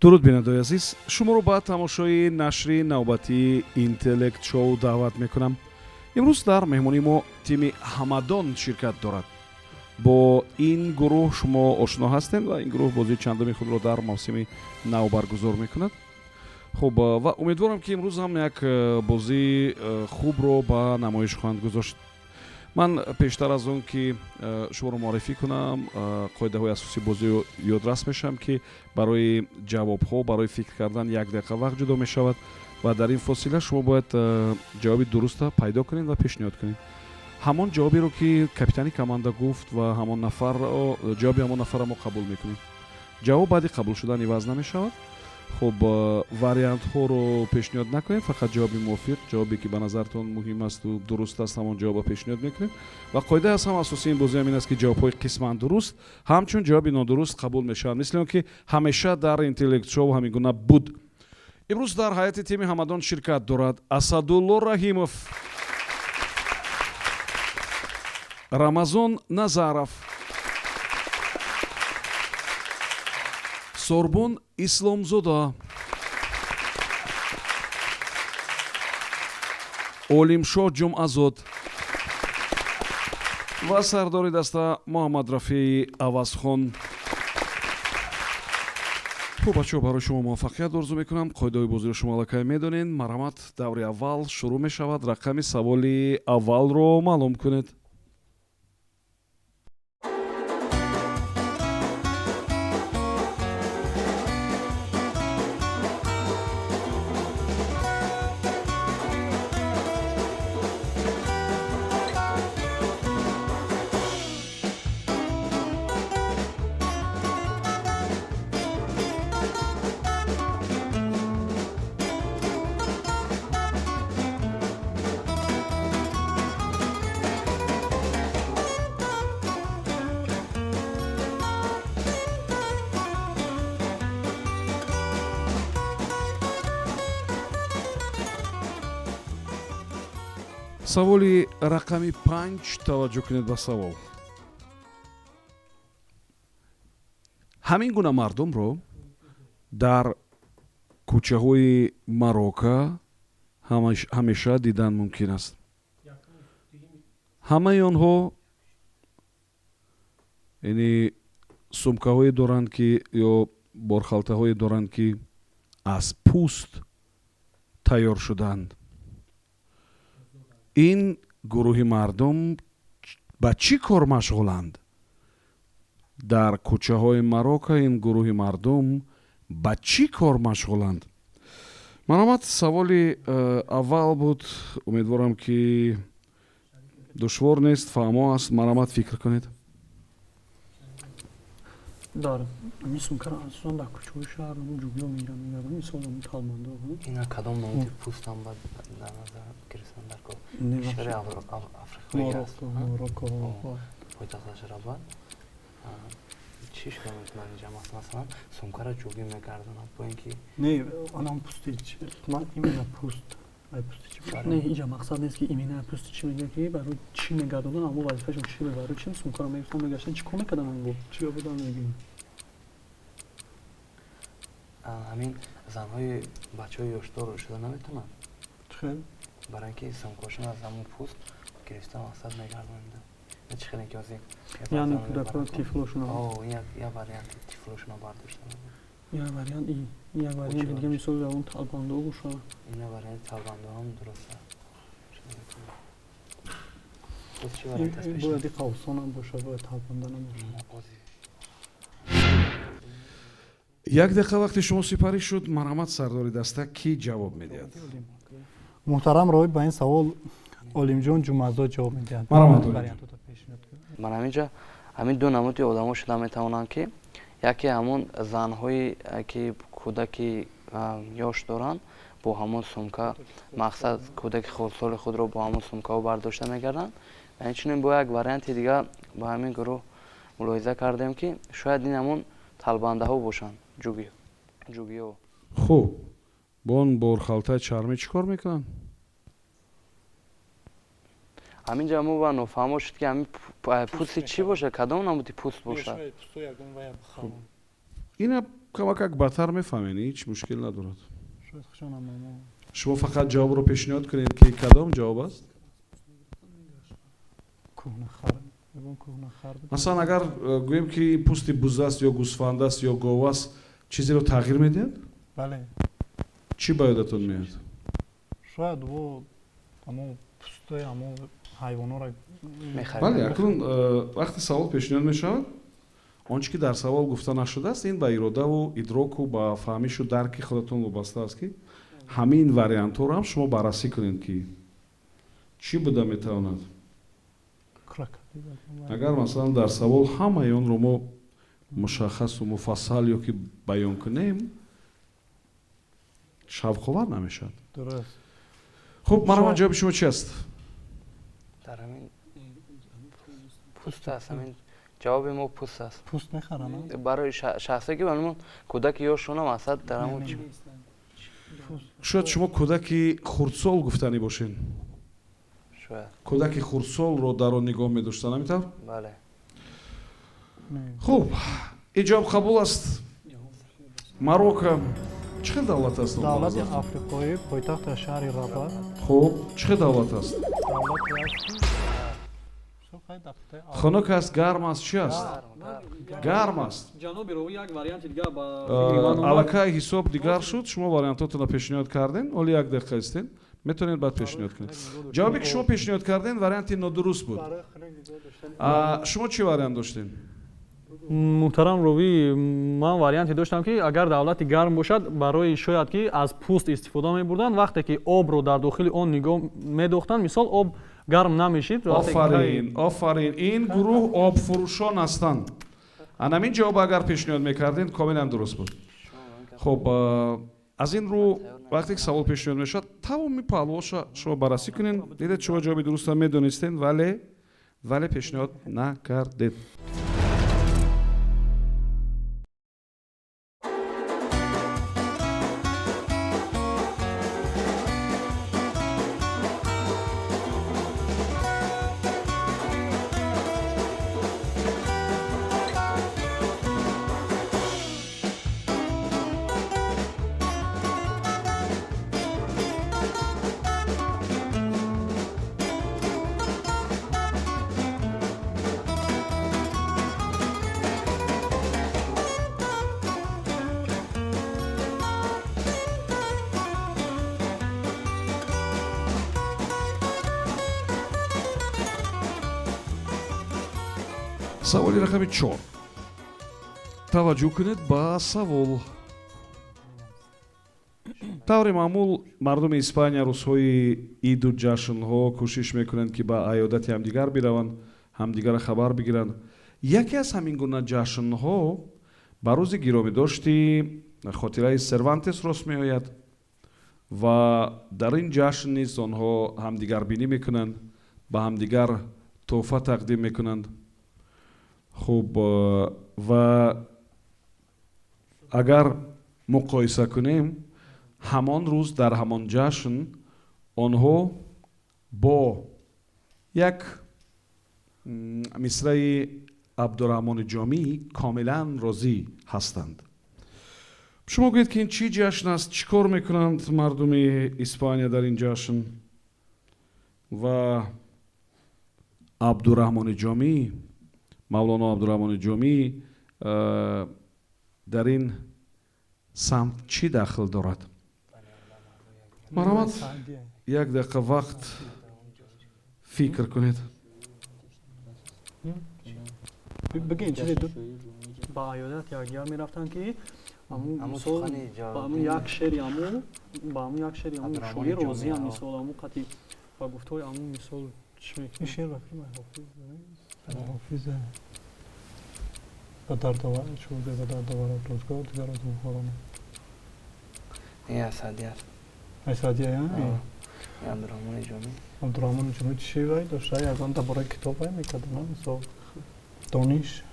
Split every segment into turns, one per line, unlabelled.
Дуруд, бинандаои азиз, шуморо ба тамошои нашри навбатии Интеллект Шоу даъват мекунам. Имрӯз дар меҳмонии мо тими Ҳамадон ширкат дорад. Бо ин гурӯҳ шумо ошно ҳастед ва ин гурӯҳ бозии чандуми худро дар мавсими нав баргузор мекунад. Хуб, ва умедворам, ки имрӯз ҳам як бозии хубро ба намоиш хоҳанд гузошт. Ман пештар аз он ки шуморо муаррифӣ кунам, қоидаҳои асосии бозиро ёдрас мешавам, ки барои ҷавобҳо, барои фикр кардан 1 дақиқа вақт ҷудо мешавад ва дар ин фосила шумо бояд ҷавоби дуруста пайдо кунед ва пешниҳод кунед, ҳамон ҷавоберо, ки капитани команда гуфт, ва ҳамон нафарро, ҷавоби ҳамон нафарро мо қабул мекунем. Ҷавоб баъди қабул шудан иваз намешавад. Хуб, вариантҳоро пешниҳод накунед, фақат ҷавоби мувофиқ, ҷавобе, ки ба назартон муҳим асту дуруст аст, ҳамон ҷавобро пешниҳод мекунед. Ва қоидаи аз ҳама асосии ин бозӣ ҳам ин аст, ки ҷавобҳои қисман дуруст ҳамчун ҷавоби нодуруст қабул мешаванд, мисли он ки ҳамеша дар Интеллект Шоу ҳамин гуна буд. Имрӯз дар ҳайати тими Ҳамадон ширкат дорад Асадулло Раҳимов, Рамазон Назаров, Сорбон Исломзода, Олимшоҳ Ҷумъазод ва сардори даста Муҳаммадрафеи Авазхон. Хуб, бачаҳо, барои шумо муваффақият орзу мекунам. Қоидаҳои бозиро шумо аллакай медонед. Марҳамат, даври аввал шурӯъ мешавад. Рақами саволи аввалро маълум кунед. Саволи рақами 5. Таваҷҷӯҳ кунед ба савол. Ҳамин гуна мардумро дар кӯчаҳои Марока ҳамеша дидан мумкин аст. Ҳамаи онҳо яъне сумкаҳое доранд, ки ё борхалтаҳое доранд, ки аз пӯст тайёр шудаанд. Ин гурӯҳи мардум ба чӣ кор машғуланд? Дар кӯчаҳои Марока ин гурӯҳи мардум ба чӣ кор машғуланд? Марҳамат, саволи аввал буд. Умедворам, ки душвор нест, фаҳмо аст. Марҳамат, фикр кунед.
Дар ҳамин сумкаро асосан дар кӯчаҳои шаҳр ҷугиё мегиранд, мегарданд, мисол талмандо.
Ина кадом намуди пӯстам ба дар назар гирифтан дар кор? Кишвари Африқоӣ аст?
Марокко.
Пойтахташ Рабат. Чӣ шуда метавонад инҷа? Масалан, сумкаро ҷугӣ мегардонад, бо ин ки
Не, анам пӯсти, ман именно пӯст, ай пӯсти чӣ? Не, инҷа мақсад нест, ки именно пӯсти чӣ мегӯяд, ки барои чӣ мегардонанд, аммо вазифашон чӣ буд, барои чӣ сумкаро мегирифтан, мегаштан, чӣ кор мекардан амбо?
Чӣ будан мегӯем?
Ҳамин занҳои бачаҳои ёшдор шуда наметавонанд?
Чӣ?
Барои ин ки сумкаҳошон аз ҳамон пӯст гирифта, мақсад мегардониданд. Чӣ хеле ки ҳозир
Яъне кӯдакҳо, тифлошона?
Як варианти тифлошона бардошта.
Як вариант и як варианти дига, мисол, ягон талбандо боша.
Ина варианти талбандоҳам дуруст аст.
Бояд и қавсонам боша, бояд талбанданам боша.
1 дақиқа вақти шумо сипарӣ шуд. Марҳамат, сардори даста, кӣ ҷавоб медиҳад?
Муҳтарам Роҳиб, ба ин савол Олимҷон Ҷумъазод ҷавоб медиҳад.
Марҳамат.
Ман ҳаминҷа ҳамин ду намуди одамо шуда метавонанд, ки яке ҳамон занҳое, ки кӯдаки ёш доранд, бо ҳамон сумка, мақсад, кӯдаки хурдсоли худро бо ҳамон сумкаҳо бардошта мегарданд. Ва инчунин бо як варианти дига ба ҳамин гурӯҳ мулоҳиза кардем, ки шояд ин ҳамон талбандаҳо бошанд, ҷугиҳо.
Хуб, бо он борхалтаи чармӣ чӣ кор мекунанд?
Ҳаминҷа мо ба нофаҳмо шуд, ки ҳамин пӯсти чӣ бошад, кадом намуди пӯст бошад.
Ина. Камакак бадтар мефаҳмед, ҳеҷ мушкил надорад. Шумо фақат ҷавобро пешниҳод кунед, ки кадом ҷавоб аст. Масалан, агар гӯем, ки пӯсти буз аст ё гӯсфанд аст ё гов аст, чизеро тағйир медиҳад?
Бале.
Чӣ ба ёдатон меояд?
Шояд ҳамон пӯстои ҳамон ҳайвонҳоро.
Бале, акнун вақте савол пешниҳод мешавад, он чӣ ки дар савол гуфта нашудааст, ин ба иродаву идроку, ба фаҳмишу дарки худатон вобаста аст, ки ҳамин вариантҳоро ҳам шумо баррасӣ кунед, ки чӣ буда метавонад. Агар, масалан, дар савол ҳамаи онро мо мушаххасу муфассал ё ки баён кунем, шавқовар намешавад. Хуб, марҳамат, ҷавоби шумо чи аст?
Дар ҳамин пӯст аст, ҳамин ҷавоби мо пӯст аст.
Пӯст мехаранд?
Барои шахсе ки мо кӯдаки ёшонам асад дар ҳамон.
Шояд шумо кӯдаки хурдсол гуфтанӣ бошед.
Шояд.
Кӯдаки хурдсолро дар он нигоҳ медоштанд, ҳамин тавр?
Бале.
Хуб, ин ҷавоб қабул аст. Марокко чӣ хел давлат аст?
Давлати африқоӣ, пойтахта шаҳри Рабат.
Хуб, чӣ хел давлат аст? Хунук аст, гарм аст, чӣ аст? Гарм аст.
Ҷаноби ровӣ, як варианти дигар ба
Аллакай ҳисоб дигар шуд. Шумо вариантотонро пешниҳод кардем, ҳоло як дақиқа истед, метавонед баъд пешниҳод кунед. Ҷавобе ки шумо пешниҳод кардем, варианти нодуруст буд. Шумо чӣ вариант доштем?
Муҳтарам ровӣ, ман варианте доштам, ки агар давлати гарм бошад, барои шояд ки аз пӯст истифода мебурданд, вақте ки обро дар дохили он нигоҳ медохтанд, мисол, об гарм намешид.
Офарин, офарин! Ин гурӯҳ обфурӯшон ҳастанд. Анамин ҷавоб агар пешниҳод мекардем, комилан дуруст буд. Хуб, аз ин рӯ, вақте ки савол пешниҳод мешавад, тамоми паҳлӯҳоша шумо баррасӣ кунед. Дидед, шумо ҷавоби дурустро медонистед, вале пешниҳод накардед. Саволи рақами 4. Таваҷҷӯҳ кунед ба савол. Таври маъмул, мардуми Испания рӯзҳои иду ҷашнҳо кӯшиш мекунанд, ки ба аёдати ҳамдигар бираванд, ҳамдигарро хабар бигиранд. Яке аз ҳамин гуна ҷашнҳо ба рӯзи гиромидошти хотираи Сервантес рост меояд ва дар ин ҷашн низ онҳо ҳамдигарбинӣ мекунанд, ба ҳамдигар тӯҳфа тақдим мекунанд. Хуб, ва агар муқоиса кунем, ҳамон рӯз дар ҳамон ҷашн онҳо бо як мисраи Абдураҳмони Ҷомӣ комилан розӣ ҳастанд. Шумо гӯед, ки ин чӣ ҷашн аст, чӣ кор мекунанд мардуми Испания дар ин ҷашн ва Абдураҳмони Ҷомӣ, Мавлоно Абдураҳмони Ҷомӣ дар ин самт чӣ дахл дорад? Марҳамат, як дақиқа вақт, фикр кунед.
Бигин, чизе.
Ба аёдат якдигар мерафтанд, ки мисол, ба ҳамун як шери аму, ба ҳамун як шери аму шоир розиам, мисол, аму қати ба гуфтҳои аму, мисол, чӣ
мекунад? Шер ба фикр Ҳофиз ба дард чӯбе ба дард оварад рӯзгор дигар одамхорона.
Не, Асадӣ аст.
Асадия?
Абдураҳмони Ҷомӣ.
Абдураҳмони Ҷомӣ чӣ вай дошта? Ягон дар бораи китоб вай мекарда, мисол, дониш.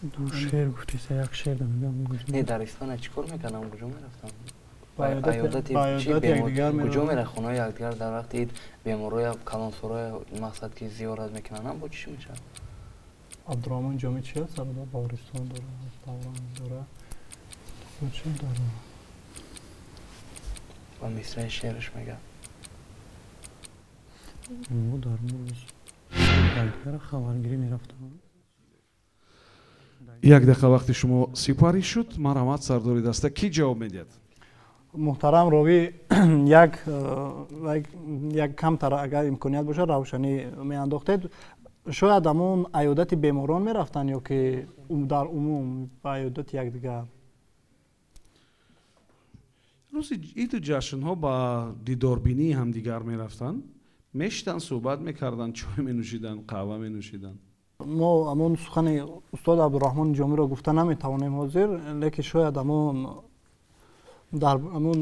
Ду шер гуфтеса, як шер мегам.
Не, дар Испания чӣ кор мекардам, куҷо мерафтам?
Аёдати
куҷо мера? Хонаи якдигар дар вақти ид бемороя, калонсороя, мақсад ки зиёрат мекунанд, бо чӣ мешавад?
Абдурраҳмон Ҷомӣ чи аст? Сарода Баҳористон дора, Давран дора, чӣ дора?
Ба мисраи шеъраш мегӯяд.
Мо дар рӯз якдигара хабаргирӣ мерафтам.
Як дақиқа вақти шумо сипарӣ шуд. Марҳамат, сардори даста, кӣ ҷавоб медиҳад?
Муҳтарам ровӣ, як камтар агар имконият бошад, равшанӣ меандохтед. Шояд ҳамон аёдати беморон мерафтанд ё ки дар умум ба аёдати якдигар?
Рӯзи иду ҷашнҳо ба дидорбинии ҳамдигар мерафтанд, мешитанд, суҳбат мекарданд, чой менӯшиданд, қаҳва менӯшиданд.
Мо ҳамон сухани устод Абдураҳмони Ҷомиро гуфта наметавонем ҳозир, лекин шояд ҳамон дар ҳамон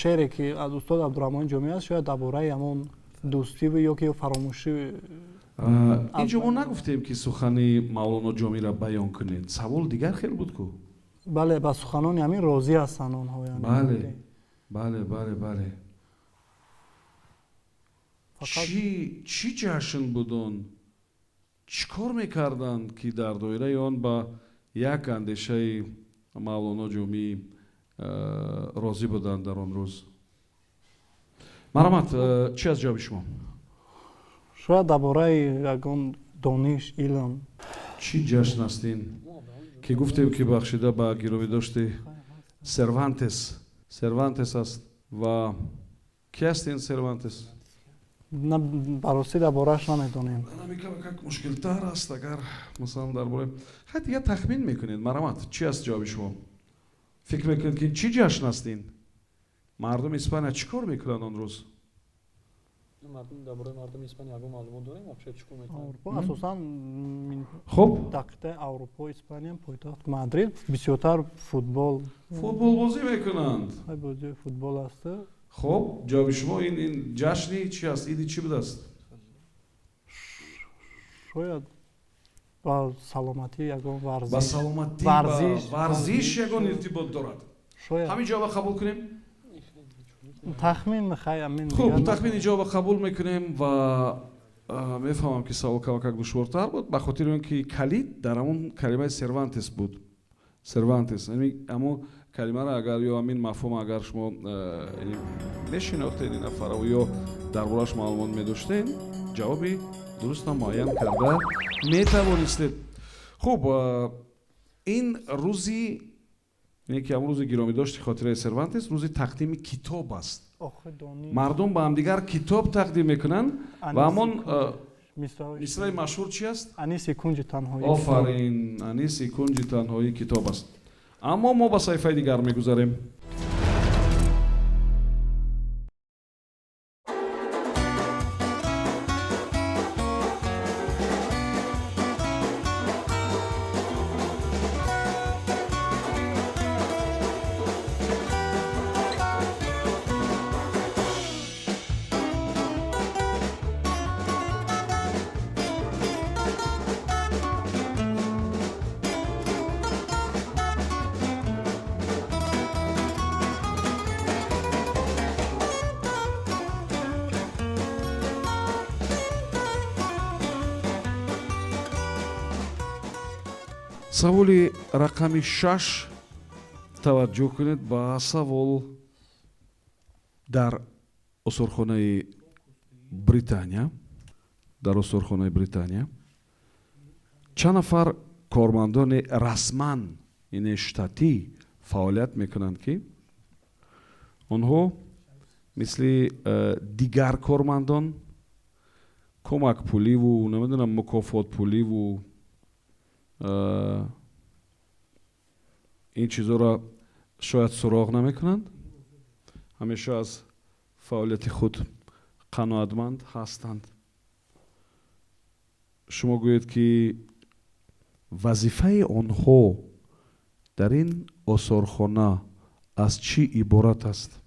шеъре, ки аз устод Абдураҳмони Ҷомӣ аст, шояд дар бораи ҳамон дӯстӣ ё ки фаромӯшӣ.
Инҷо мо нагуфтем, ки сухани Мавлоно Ҷомиро баён кунед. Савол дигар хел буд ку.
Бале, ба суханони ҳамин розӣ ҳастанд онҳо.
Бале. Чӣ ҷашн буд он, чӣ кор мекарданд, ки дар доираи он ба як андешаи Мавлоно Ҷомӣ розӣ буданд дар он рӯз? Марҳамат, чӣ аст ҷавоби шумо?
Шояд дар бораи ягон дониш, илм.
Чӣ ҷашн аст ин, ки гуфтем, ки бахшида ба гиромӣ дошти Сервантес? Сервантес аст. Ва ки аст ин Сервантес?
Ба ростӣ, дар борааш намедонем.
Как мушкилтар аст, агар масалан дар бораи хай дигар тахмин мекунед. Марҳамат, чӣ аст ҷавоби шумо? Фикр мекунед, ки чӣ ҷашн аст ин? Мардуми Испания чӣ кор мекунанд он рӯз?
Дар бораи мардуми Испания ягон маълумот дорем вообще, чӣ кор мекунанд?
Асосан
Хуб.
Дар қитъаи Аврупо, Испания, пойтахт Мадрид, бисёртар футбол.
Футболбозӣ мекунанд.
Бозии футбол аст.
Хуб, ҷавоби шумо ин ҷашни чи аст, иди чӣ будааст?
Шояд ба саломатӣ ягон варзиш.
Ба саломатӣ, варзиш ягон иртибот дорад. Ҳамин ҷавоба қабул кунем?
Тахмин, хай, амин.
Хуб, тахмини ҷавоба қабул мекунем ва мефаҳмам, ки савол камакак душвортар буд, ба хотири он ки калид дар ҳамон калимаи Сервантес буд. Сервантес, ҳамон калимаро агар ё ҳамин мафҳум агар шумо мешинохтед ин нафарро ё дар борааш маълумот медоштед, ҷавоби дурустам муайян карда метавонистед. Хуб, ин рӯзи ки ҳамон рӯзи гиромӣ дошти хотираи Сервантес рӯзи тақдими китоб аст. Мардум ба ҳамдигар китоб тақдим мекунанд ва ҳамон мисраи машҳур чи аст?
Аниси кунҷи танҳоӣ.
Офарин, аниси кунҷи танҳоӣ китоб аст. Аммо мо ба саҳифаи дигар мегузарем. Саволи рақами 6. Таваҷҷӯҳ кунед ба савол. Дар осорхонаи Британия чанд нафар кормандони расман, яъне штатӣ, фаъолият мекунанд, ки онҳо мисли дигар кормандон кӯмакпуливу, намедонам, мукофотпуливу ин чизоро шояд суроғ намекунанд, ҳамеша аз фаъолияти худ қаноатманд ҳастанд? Шумо гӯед, ки вазифаи онҳо дар ин осорхона аз чӣ иборат аст?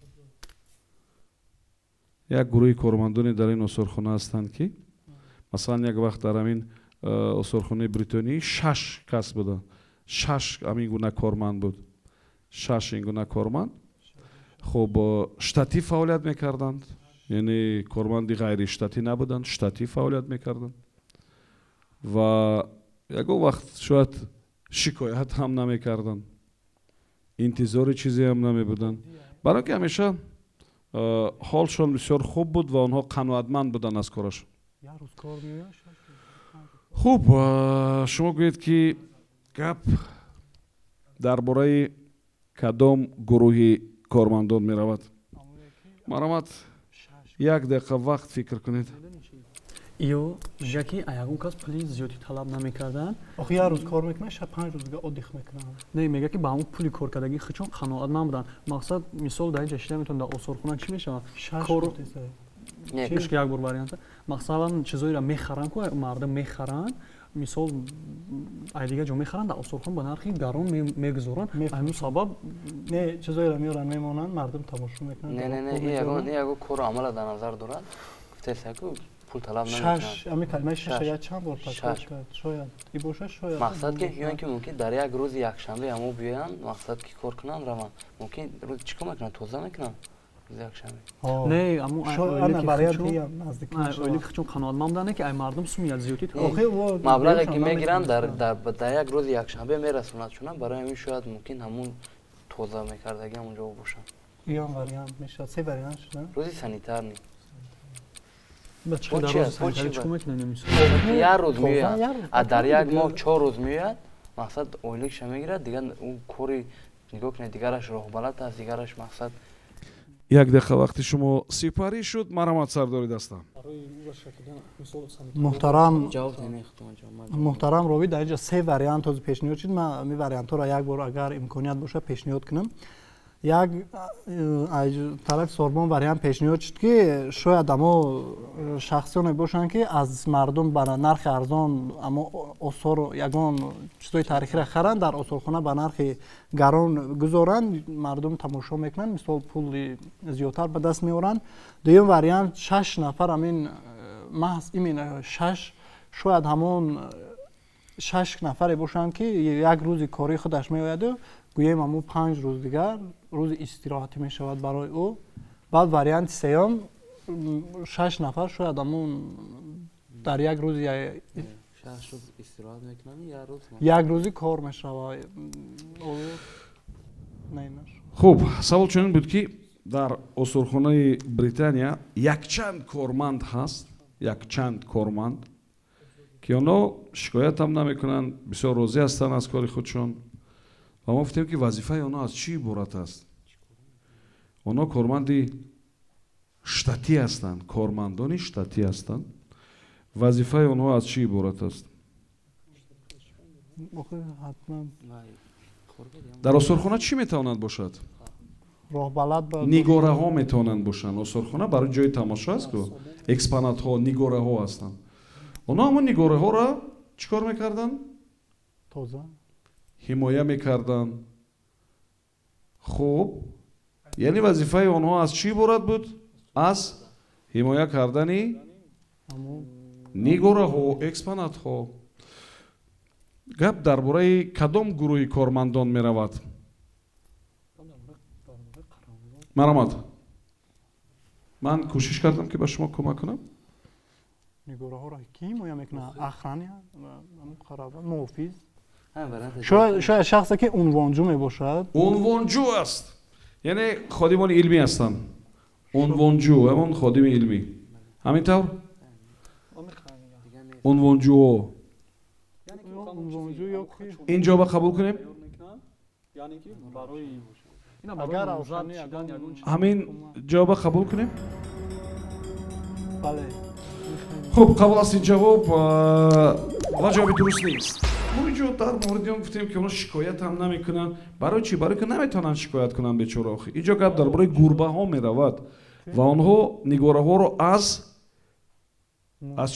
Як гурӯҳи кормандоне дар ин осорхона ҳастанд, ки масалан як вақт дар ҳамин осорхонаи бритониӣ шаш кас буданд, шаш ҳамин гуна корманд буд, шаш ин гуна корманд. Хуб, штатӣ фаъолият мекарданд, яъне корманди ғайриштатӣ набуданд, штатӣ фаъолият мекарданд ва Ягон вақт шояд шикоят ҳам намекарданд, интизори чизе ҳам намебуданд, барои ки ҳамеша ҳолшон бисёр хуб буд ва онҳо қаноатманд буданд аз корашон. Хуб, шумо гӯед, ки гап дар бораи кадом гурӯҳи кормандон меравад? Марҳамат, як дақиқа вақт фикр кунед.
Ё жаки ягон кас пули зиёдӣ талаб намекарданд.
Охи, як рӯз кор мекунад, ша 5 рӯз дига отдых мекунад.
Не, мега, ки ба ҳамон пули коркардагии худшон қаноатманд буданд. Мақсад, мисол, дар инҷа шида метавон, дар осорхона чӣ мешавад? Як бор варианта, масалан, чизоеро мехаранд ку мардум мехаранд, мисол, ай дигар ҷо мехаранд, дар осорхона ба нархи гарон мегузоранд. Ҳамин сабаб.
Не, чизоеро меоранд, мемонанд, мардум тамошо мекунанд.
Не, не, не, ягон кору амала дар назар дорад. Гуфтесаку, пул талаб.
Шаш, ами калимаи шаш як чанд бор такрор кард. Шояд и бошад, шояд.
Мақсад ки ё ин ки мумкин дар як рӯзи якшанбе ҳамо биёянд, мақсад ки кор кунанд, раванд. Мумкин рӯз чӣ кор мекунанд? Тоза мекунанд рӯзи якшанбе.
Не, аммо оилаи худшон қаноатманд буданд, ки ай мардум сумият зиёдӣ.
Маблағе ки мегиранд, дар як рӯзи якшанбе мерасонад чунам. Барои ҳамин шояд мумкин ҳамун тоза мекардаги ҳамунҷо бошанд.
Иам вариант мешавад. Се вариант шуда.
Рӯзи санитарный.
Як
рӯз меояд, а дар як моҳ 4 рӯз меояд. Мақсад, ойликша мегирад, дигар ӯ кори, нигоҳ кунед, дигараш роҳбалад аст, дигараш, мақсад.
Як дақиқа вақти шумо сипарӣ шуд. Марҳамат, сардори даста.
Муҳтарам, муҳтарам ровӣ, дар инҷа се вариант ҳозир пешниҳод шуд. Ман ами вариантҳоро як бор, агар имконият бошад, пешниҳод кунам. Як тарафи сорбон вариант пешниҳод шуд, ки шояд амо шахсоне бошанд, ки аз мардум ба нархи арзон амо осор, ягон чизҳои таърихиро харанд, дар осорхона ба нархи гарон гузоранд, мардум тамошо мекунанд, мисол, пули зиёдтар ба даст меоранд. Дуюм вариант, шаш нафар, амин маҳз именно шаш, шояд ҳамон шаш нафаре бошанд, ки як рӯзи кории худаш меояду, гӯем, ҳамун 5 рӯз дигар рӯзи истироҳатӣ мешавад барои ӯ. Баъд варианти сеюм, шаш нафар шояд ҳамун дар як рӯз як рӯзи кор мешавад.
Хуб, савол чунин буд, ки дар осорхонаи Британия якчанд корманд ҳаст, якчанд корманд, ки онҳо шикоятам намекунанд, бисёр розӣ ҳастанд аз кори худшон. Ва мо гуфтем, ки вазифаи онҳо аз чӣ иборат аст? Онҳо корманди штатӣ ҳастанд, кормандони штатӣ ҳастанд. Вазифаи онҳо аз чӣ иборат аст? Дар осорхона чӣ метавонад бошад? Нигораҳо метавонанд бошанд. Осорхона барои ҷои тамошо аст ку, экспонатҳо, нигораҳо ҳастанд. Онҳо ҳамон нигораҳоро чӣ кор мекарданд?
Тоза.
Ҳимоя мекарданд. Хуб, яъне вазифаи онҳо аз чӣ иборат буд? Аз ҳимоя кардани нигораҳо, экспонатҳо. Гап дар бораи кадом гурӯҳи кормандон меравад? Марҳамат, ман кӯшиш кардам, ки ба шумо кӯмак кунам.
Нигораҳоро ки ҳимоя мекунад? Охрана, муҳофиз, шояд шахсе, ки унвонҷӯ мебошад.
Унвонҷӯ аст, яъне ходимони илмӣ ҳастанд. Унвонҷӯ, ҳамон ходими илмӣ, ҳамин тавр, унвонҷӯҳо. Ин ҷавоба қабул кунем?
Агар
Ҳамин ҷавоба қабул кунем? Хуб, қабул аст ин ҷавоб ва ҷавоби дуруст нест. Мо инҷо дар мавриди он гуфтем, ки онҳо шикоят ҳам намекунанд. Барои чӣ? Барои ки наметавонанд шикоят кунанд, бечора. Охи, инҷо гап дар бораи гурбаҳо меравад ва онҳо нигораҳоро аз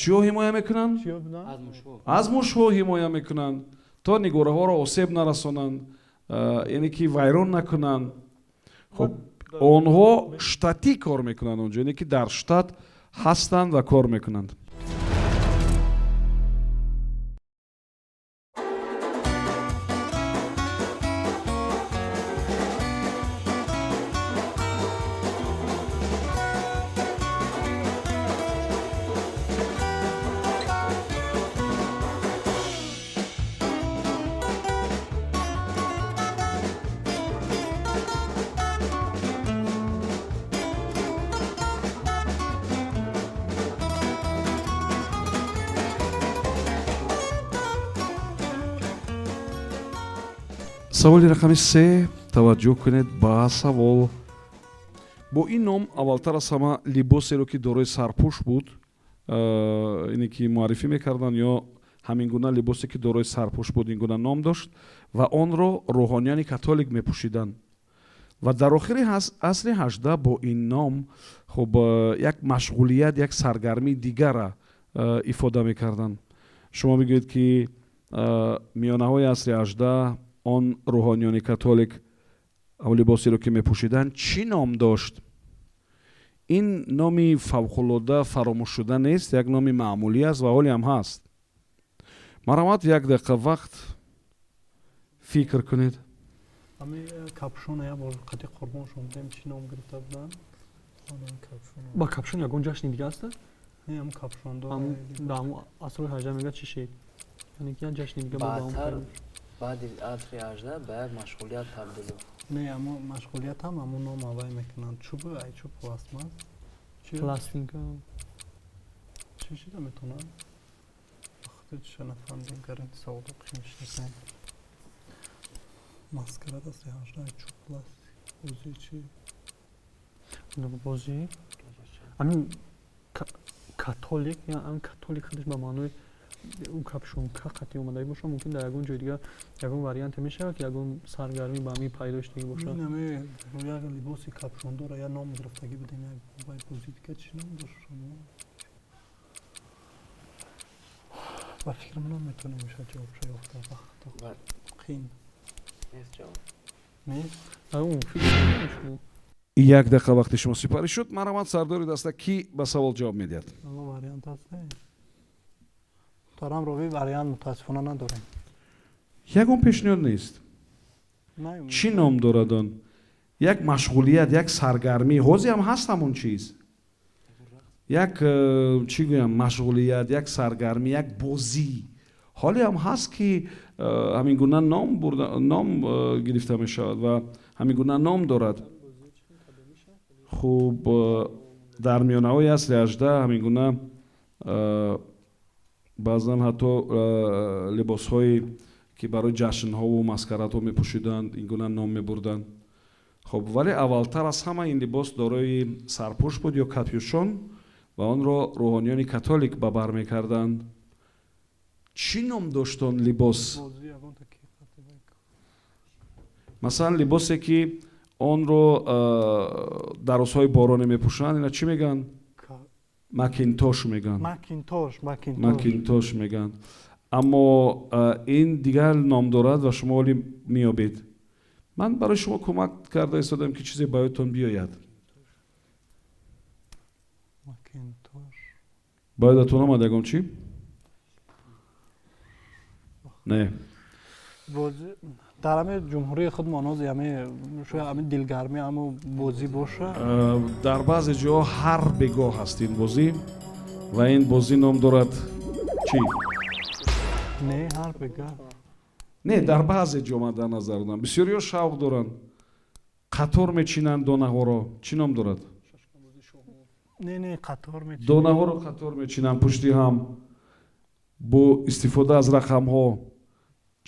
чиҳо ҳимоя мекунанд? Аз мушҳо ҳимоя мекунанд, то нигораҳоро осеб нарасонанд, яъне ки вайрон накунанд. Хуб, онҳо штатӣ кор мекунанд онҷо, яъне ки дар штат ҳастанд ва кор мекунанд. Саволи рақами се, таваҷҷӯҳ кунед ба савол. Бо ин ном аввалтар аз ҳама либосеро, ки дорои сарпӯш буд, ине ки муаррифӣ мекарданд, ё ҳамин гуна либосе, ки дорои сарпӯш буд, ин гуна ном дошт ва онро рӯҳонияни католик мепӯшиданд. Ва дар охири асри 18 бо ин ном, хуб, як машғулият, як саргармии дигара ифода мекарданд. Шумо мегӯед, ки миёнаҳои асри 18 он рӯҳониёни католик либосеро, ки мепӯшиданд, чӣ ном дошт? Ин номи фавқулода фаромӯшшуда нест, як номи маъмулӣ аст ва ҳоле ҳам ҳаст. Марҳамат, як дақиқа вақт, фикр кунед.
Капюшона як бор қати қурбоншон будем, чӣ ном гирифта буданд?
Ба капюшон ягон ҷашни дига аст?
Не, ҳамн капюшон.
Дар асрҳои 18 мега чӣ шид? Яъне ки як ҷашни дига.
Баъдтар, баъди асри 18 ба як машғулият табдил ёфт.
Не, амо машғулият ҳам ҳамун ном авай мекунанд. Чӯб, ай чӯб, пластмас.
Пластинка.
Чӣ шида метавонад? Вақти чиша нафаҳмидем, гарин саволо қиин шидасем. Маскарад асри 18, ай чӯб, пластик, бозӣ чӣ?
Бозӣ ҳамин католик, ҳамин католик худаш ба маънои ӯ капюшонка қатъӣ омадагӣ бошад, мумкин дар ягон ҷои дигар ягон варианте мешавад, ки ягон саргармӣ ба ҳамин пайдо шудагӣ бошад.
Як либоси капюшондора як ном гирифтагӣ будем, як вай бозӣ дига чӣ ном дошт? Ба фикри ман метавонем мешавад ҷавобша ёфта, вақт қиин.
Нест ҷавоб.
Нест.
Як дақиқа вақти шумо сипарӣ шуд. Марҳамат, сардори даста, кӣ ба савол ҷавоб медиҳад?
Вариант аст, муҳтарам ровӣ, вариант мутаассифона надорем.
Ягон пешниҳод нест? Чӣ ном дорад он як машғулият, як саргармӣ? Ҳозир ҳам ҳаст ҳамон чиз, як чӣ гӯям, машғулият, як саргармӣ, як бозӣ ҳоле ҳам ҳаст, ки ҳамин гуна ном гирифта мешавад ва ҳамин гуна ном дорад. Хуб, дар миёнаҳои асри 18 ҳамин гуна баъзан ҳатто либосҳое, ки барои ҷашнҳову маскарадҳо мепӯшиданд, ин гуна ном мебурданд. Хуб, вале аввалтар аз ҳама ин либос дорои сарпӯш буд ё капюшон ва онро рӯҳониёни католик ба бар мекарданд. Чӣ ном дошт он либос? Масалан, либосе, ки онро дар рӯзҳои бороне мепӯшанд, ина чӣ мегӯянд? Макинтош мегӯянд. Макинтош мегӯянд, аммо ин дигар ном дорад ва шумо ҳоли меёбед. Ман барои шумо кӯмак карда истодам, ки чизе ба ёдтон биёяд. Ба ёдатон омад ягон чӣ? Не?
Дар ҳами ҷумҳурии худмон ҳози ҳами шояд ҳами дилгармӣ ҳамо бозӣ боша.
Дар баъзе ҷоҳо ҳар бегоҳ ҳаст ин бозӣ ва ин бозӣ ном дорад чӣ?
Не, ҳар бегаҳ.
Не, дар баъзе ҷо ман дар назар дорам, бисёриҳо шавқ доранд, қатор мечинанд донаҳоро. Чӣ ном дорад?
Не, не, қатор.
Донаҳоро қатор мечинанд пушти ҳам бо истифода аз рақамҳо.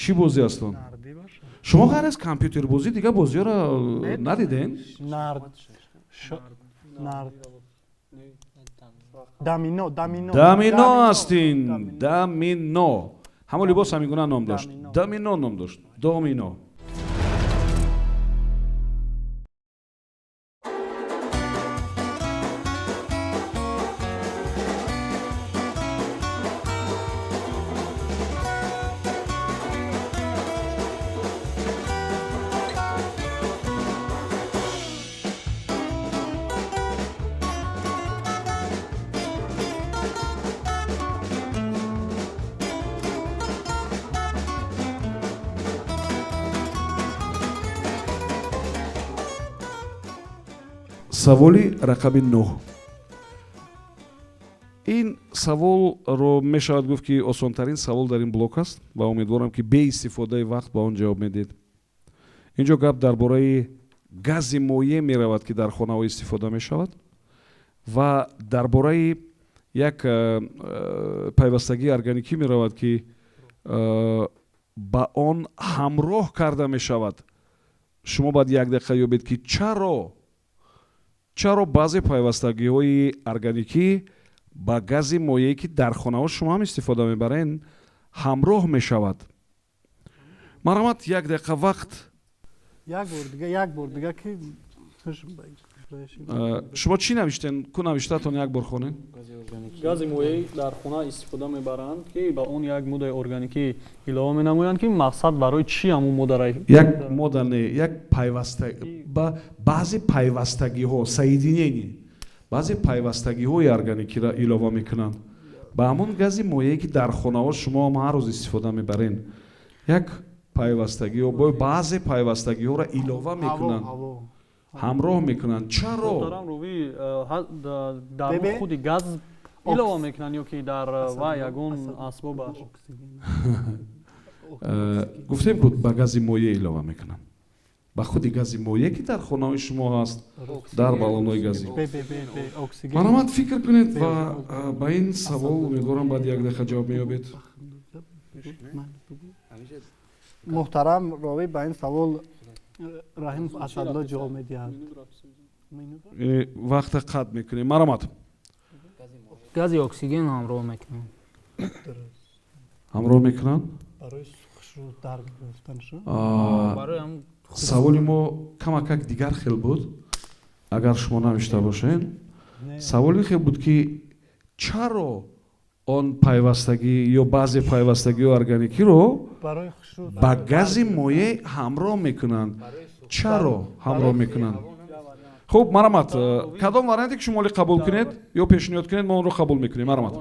Чӣ бозӣ аст он? Шумо ғайр аз компютербозӣ дигар бозиҳоро надидем?
Нард, дамино, дамино.
Дамино аст ин, дамино. Ҳамон либос ҳамин гуна ном дошт, дамино ном дошт, домино. Саволи рақами 9. Ин саволро мешавад гуфт, ки осонтарин савол дар ин блок аст ва умедворам, ки беистифодаи вақт ба он ҷавоб медиҳед. Инҷо гап дар бораи гази моеъ меравад, ки дар хонаҳо истифода мешавад, ва дар бораи як пайвастагии органикӣ меравад, ки Ба он ҳамроҳ карда мешавад. Шумо бояд як дақиқа ёбед, ки чаро баъзе пайвастагиҳои органикӣ ба гази моеъе, ки дар хонаҳо шумо ҳам истифода мебарен, ҳамроҳ мешавад. Марҳамат, як дақиқа вақт.
Як бор дига, як бор дига ки.
Шумо чӣ навиштен? Ку навиштаатон, як бор хонед.
Гази моеъ дар хона истифода мебаранд, ки ба он як моддаи органикӣ илова менамоянд, ки мақсад барои чӣ ҳамун моддара?
Як модда не, як пайваста, ба баъзе пайвастагиҳо, соединение, баъзе пайвастагиҳои органикиро илова мекунанд ба ҳамон гази моеъе, ки дар хонаҳо шумо ҳам ҳар рӯз истифода мебарен. Як пайвастагиҳо, баъзе пайвастагиҳоро илова мекунанд, ҳамроҳ мекунанд. Чаро?
Дар худи газ илова мекунанд ё ки дар вай ягон асбобаш?
Гуфтем ку, ба гази моеъ илова мекунанд, ба худи гази моеъ, ки дар хонаҳои шумо ҳаст, дар баллонҳои газӣ. Марҳамат, фикр кунед ва ба ин савол, умедворам, баъд як дақиқа ҷавоб меёбед.
Муҳтарам ровӣ, ба ин савол Раҳим Асадулло ҷавоб медиҳад.
Вақта қатъ мекунем. Марҳамат.
Гази оксиген ҳамроҳ мекунанд.
Ҳамроҳ мекунанд.
Барои хушрӯ дар гирифтанашо.
Саволи мо камакак дигар хел буд. Агар шумо навишта бошед, саволи хел буд, ки чаро он пайвастагӣ ё баъзе пайвастагиҳои органикиро ба гази моеъ ҳамроҳ мекунанд? Чаро ҳамроҳ мекунанд? Хуб, марҳамат, кадом варианте ки шумо оли қабул кунед ё пешниҳод кунед, мо онро қабул мекунем. Марҳамат.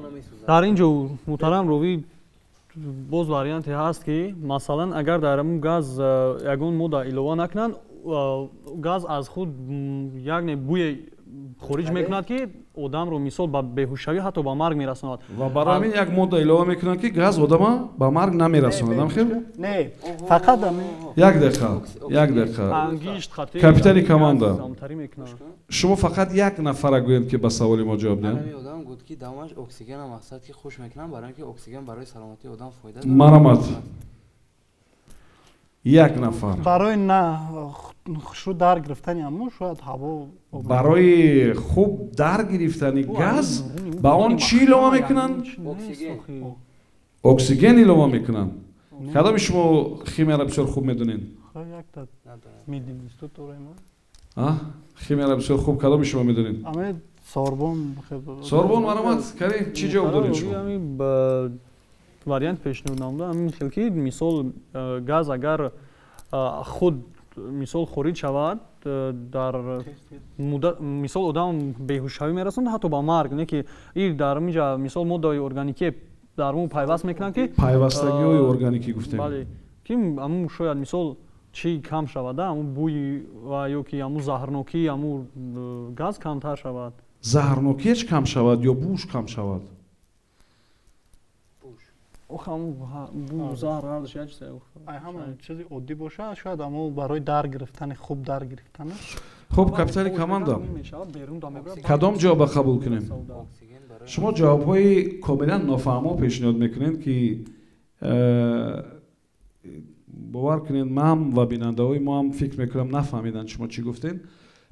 Дар ин ҷо, муҳтарам ровӣ, боз варианте ҳаст, ки масалан, агар дар ҳамун газ ягон модда илова накунанд, газ аз худ як не бӯе хориҷ мекунад, ки одамро, мисол, ба беҳушшавӣ, ҳатто ба марг мерасонад.
Ва барои ҳамин як модда илова мекунанд, ки газ одама ба марг намерасонад. Ам хел?
Не, фақат.
Як дақиқа, як дақиқа. Капитани команда, шумо фақат як нафара гӯем, ки ба саволи мо ҷавоб диҳам.
Одам гуфт, ки дамаш оксигена мақсад ки хуш мекунам, барои ки оксиген барои саломатии одам фоида.
Марҳамат, як нафар.
Барои на хушрӯ дар гирифтани ҳамун шояд ҳаво.
Барои хуб дар гирифтани газ ба он чӣ илова мекунанд? Оксиген илова мекунанд. Кадоми шумо химияро бисёр хуб медонед? Химияро бисёр хуб кадоми шумо медонед?
Сорбон.
Сорбон, марҳамат, кари, чӣ ҷавоб доред шумо?
Вариант пешниҳод намуда ҳамин хел, ки мисол, газ агар худ, мисол, хориҷ шавад, дар мисол одам беҳушшавӣ мерасонад, ҳатто ба марг, не ки и дар инҷа, мисол, моддаҳои органикие дар мо пайваст мекунанд, ки
Пайвастагиҳои органикӣ гуфтем.
Бале, ки ҳамун шояд, мисол, чӣ кам шавад, ҳамун бӯи ва ё ки ҳамун заҳрнокии ҳамун газ камтар шавад.
Заҳрнокиаш кам шавад ё бӯш кам шавад?
Бу, заҳр ҳардаш як чиз.
Ҳама чизи оддӣ бошад, шояд амо барои дар гирифтани, хуб дар гирифтанаш.
Хуб, капитани команда, кадом ҷавоба қабул кунем? Шумо ҷавобҳои комилан нофаҳмо пешниҳод мекунед, ки бовар кунед, ман ва бинандаҳои мо ҳам, фикр мекунам, нафаҳмиданд шумо чӣ гуфтед.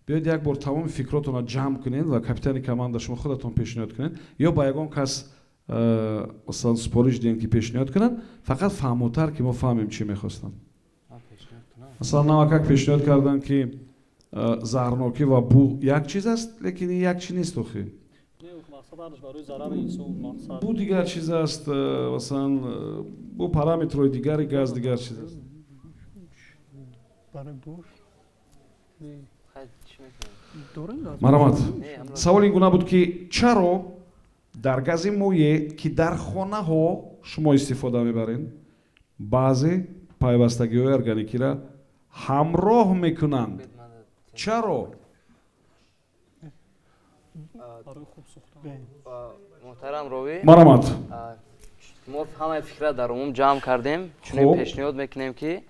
Биёед, як бор тамоми фикротонро ҷамъ кунед ва, капитани команда, шумо худатон пешниҳод кунед ё ба ягон кас масалан супориш диҳем, ки пешниҳод кунанд, фақат фаҳмотар, ки мо фаҳмем чӣ мехостанд. Масалан, навакак пешниҳод карданд, ки заҳрнокӣ ва бӯ як чиз аст, лекин ин як чиз нест охи. Бӯ дигар чиз аст, масалан, бӯ параметрҳои дигари газ дигар чиз аст.
Барои буш.
Марҳамат, савол ин гуна буд, ки чаро дар гази моеъ, ки дар хонаҳо шумо истифода мебаред, баъзе пайвастагиҳои органикиро ҳамроҳ мекунанд? Чаро?
Муҳтарам ровӣ.
Марҳамат.
Мо ҳамаи фикра дар умум ҷамъ кардем, чунин пешниҳод мекунем, ки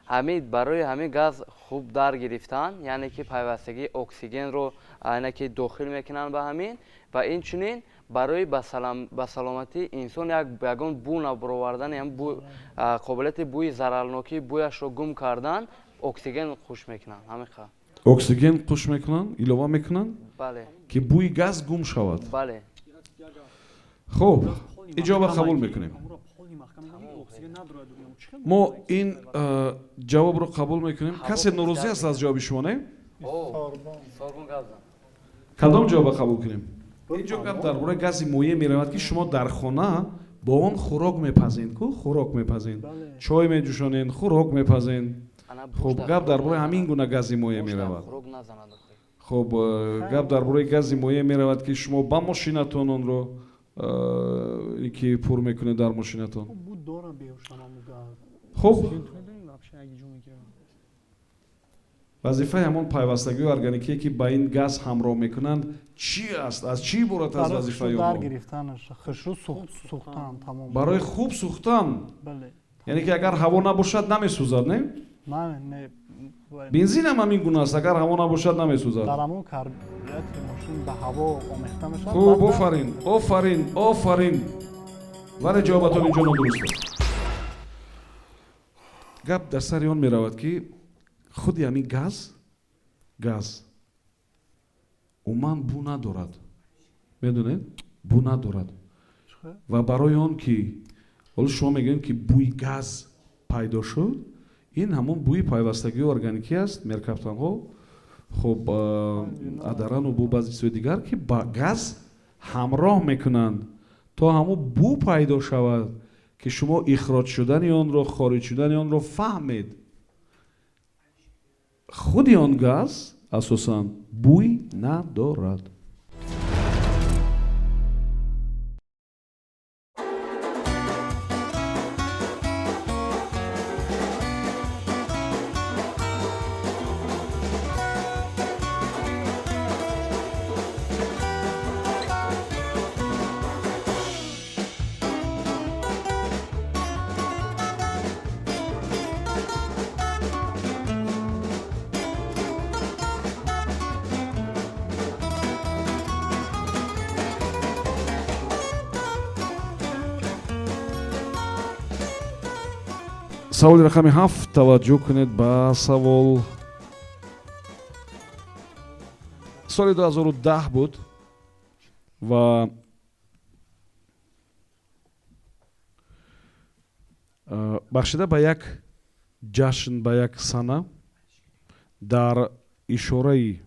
Ҳамин барои ҳамин газ хуб дар гирифтан, яъне ки пайвастагии оксигенро яъне ки дохил мекунанд ба ҳамин ва инчунин барои ба саломатии инсон ягон бӯ набаровардан, қобилияти бӯи зарарнокии бӯяшро гум кардан, оксиген қуш мекунанд. Ҳамин қа.
Оксиген қуш мекунанд, илова мекунанд?
Бале.
Ки бӯи газ гум шавад.
Бале.
Хуб, иҷоба қабул мекунем. Мо ин ҷавобро қабул мекунем. Касе норозӣ аст аз ҷавоби шумо, не? Кадом ҷавоба қабул кунем? Инҷо гап дар бораи гази моеъ меравад, ки шумо дар хона бо он хӯрок мепазед, ку хӯрок мепазед, чой меҷӯшонед, хӯрок мепазед. Хуб, гап дар бораи ҳамин гуна гази моеъ меравад. Хуб, гап дар бораи гази моеъ меравад, ки шумо ба мошинатон онро ки пур мекунед дар мошинатон. Хуб, вазифаи ҳамон пайвастагиҳои органикие, ки ба ин газ ҳамроҳ мекунанд, чӣ аст? Аз чӣ иборат аст вазифаи
дар
онҳо?
Гирифтанаш, хушрӯ сӯхтан, тамом.
Барои хуб сӯхтан. Яъне ки агар ҳаво набошад, намесӯзад, не?
Не.
Бензин ҳам ҳамин гуна аст, агар ҳаво набошад, намесӯзад.
Дар ҳамон карбюратори мошин ба ҳаво омехта мешавад.
Хуб, офарин, офарин, офарин, вале ҷавобатон инҷо нодуруст аст. Гап дар сари он меравад, ки худи ҳамин газ умуман бӯ надорад, медонед, бӯ надорад. Ва барои он ки ҳоло шумо мегӯед, ки бӯи газ пайдо шуд, ин ҳамон бӯи пайвастагии органикӣ аст, меркаптанҳо, хуб, адарану бу баъзе чизҳои дигар, ки ба газ ҳамроҳ мекунанд, то ҳамон бӯ пайдо шавад, ки шумо ихроҷ шудани онро, хориҷ шудани онро фаҳмед. Худи он газ асосан бӯй надорад. Саволи рақами 7. Таваҷҷӯҳ кунед ба савол. Соли 2010 буд ва бахшида ба як ҷашн, ба як сана, дар ишораи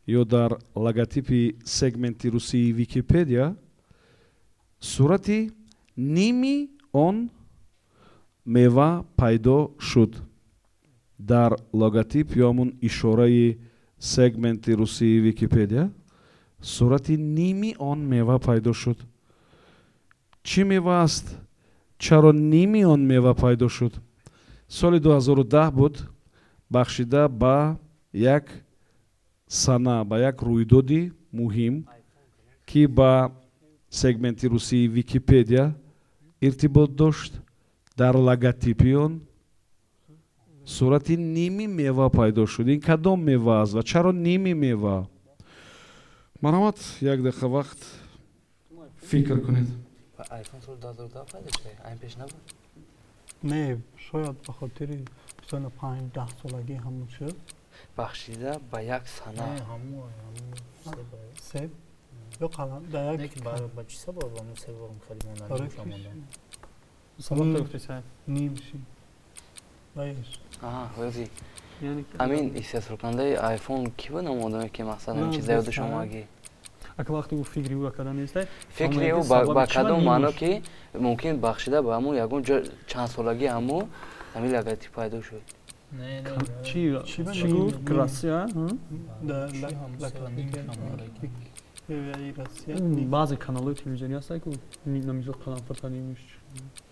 ё дар логотипи сегменти русии Википедия сурати ними он мева пайдо шуд. Дар логотип ё ҳамун ишораи сегменти русии Википедия сурати ними он мева пайдо шуд. Чӣ мева аст? Чаро ними он мева пайдо шуд? Соли 2010 буд, бахшида ба як сана, ба як рӯйдоди муҳим, ки ба сегменти русии Википедия иртибот дошт, дар логотипи он сурати ними мева пайдо шуд. Ин кадом мева аст ва чаро ними мева? Марҳамат, як дақиқа вақт, фикр кунед.
Айфон соли 2010 пайдо шуда, айн пеш набуд?
Не, шояд ба хотири соли 5-10 солагӣ ҳамун шуд.
Бахшида ба як сана.
Себ ё қалам дар як.
Ба чӣ сабаб ҳамун себ хеле
Барои
монда?
Сабаб гуфти, сай.
Ним ши вайш.
Аҳа, ҳози ҳамин истеҳсолкунандаи айфон кӣ буд, ҳамон одаме, ки мақсад ҳамин чиза ёдаш омадагӣ?
Ака, вақте ӯ фикри ӯ карда нестай.
Фикри ӯ ба кадом маъно, ки мумкин бахшида ба ҳамун ягон ҷо чандсолагӣ ҳамун ҳамин логотип пайдо шуд?
Чӣ чӣ гуфт? Россия. Баъзе каналҳои телевизионӣ ҳастанд, ку намизо қаламфуртанимиш.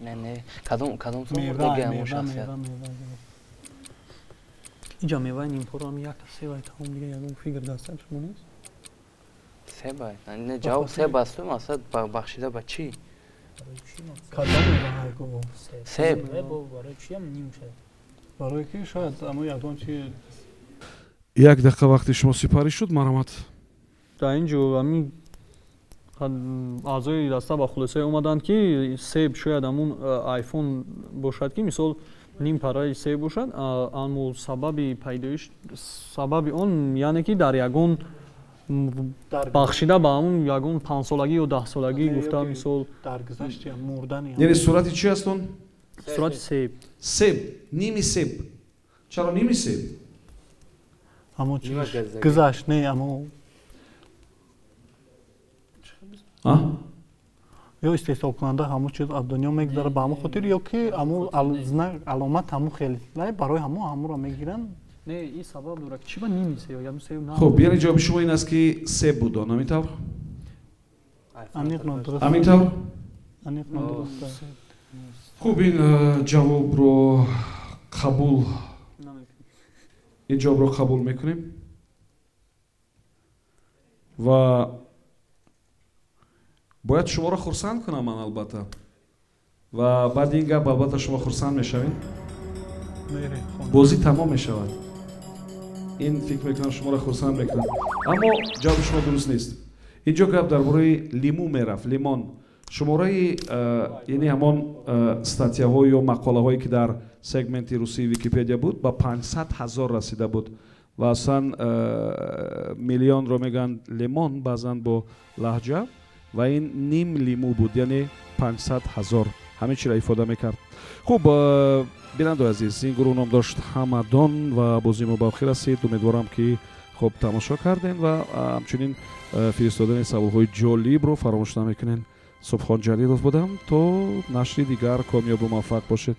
Не, не, кадом сол бурдаги ҳамун шахсият?
Инҷа меваи нимпоро ҳам якта себай, тамом, дига ягон фикр дар сар шумо нест?
Себай не, ҷавоб себ асту, мақсад бахшида ба чӣ?
Кадом мева?
Себ.
Барои чиам ним шуд?
Барое ки шояд амо ягон чи.
Як дақиқа вақти шумо сипарӣ шуд, марҳамат.
Дар ин ҷо ҳамин аъзои даста ба хулосае омаданд, ки себ шояд ҳамун айфон бошад, ки мисол ним параи себ бошад, аммо сабаби пайдоиш, сабаби он, яъне ки дар ягон бахшида ба ҳамун ягон 5-солагӣ ё 10-солагӣ гуфта, мисол.
Даргузашти мурдани.
Яъне сурати чи аст он?
Сурати себ.
Себ, ними себ. Чаро ними себ?
Ҳамон чи гузашт, не, амо ё истеҳсолкунанда ҳамон чиз аз дунё мегузарад, ба ҳамон хотир, ё ки ҳамон аломат ҳамон хел барои ҳамон ҳамонро мегиранд.
Не, ин сабаб дорад, чи ба ними себ, ягон себ.
Хуб, яъне ҷавоби шумо ин аст, ки себ буд он, ҳамин тавр?
Аниқ нодуруст.
Ҳамин тавр.
Аниқ нодуруст.
Хуб, ин ҷавобро қабул, ин ҷавобро қабул мекунем ва бояд шуморо хурсанд кунам ман, албатта, ва баъди ин гап, албатта, шумо хурсанд мешавед. Бозӣ тамом мешавад. Ин, фикр мекунам, шуморо хурсанд мекунад, аммо ҷавоби шумо дуруст нест. Инҷо гап дар бораи лимӯ мерафт, лимон. Шумораи, яъне ҳамон статьяҳо ё мақолаҳое, ки дар сегменти русии Википедия буд, ба 500 000 расида буд. Ва аслан миллионро мегӯянд лимон баъзан бо лаҳҷа, ва ин ним лимӯ буд, яъне 500 000 ҳамин чиро ифода мекард. Хуб, бинандаои азиз, ин гурӯҳ ном дошт Ҳамадон ва бозии мо ба охир расид. Умедворам, ки хуб тамошо кардем ва ҳамчунин фиристодани саволҳои ҷолибро фаромӯш намекунед. Субҳон Ҷалилов будам. То нашри дигар комёбу муваффақ бошед.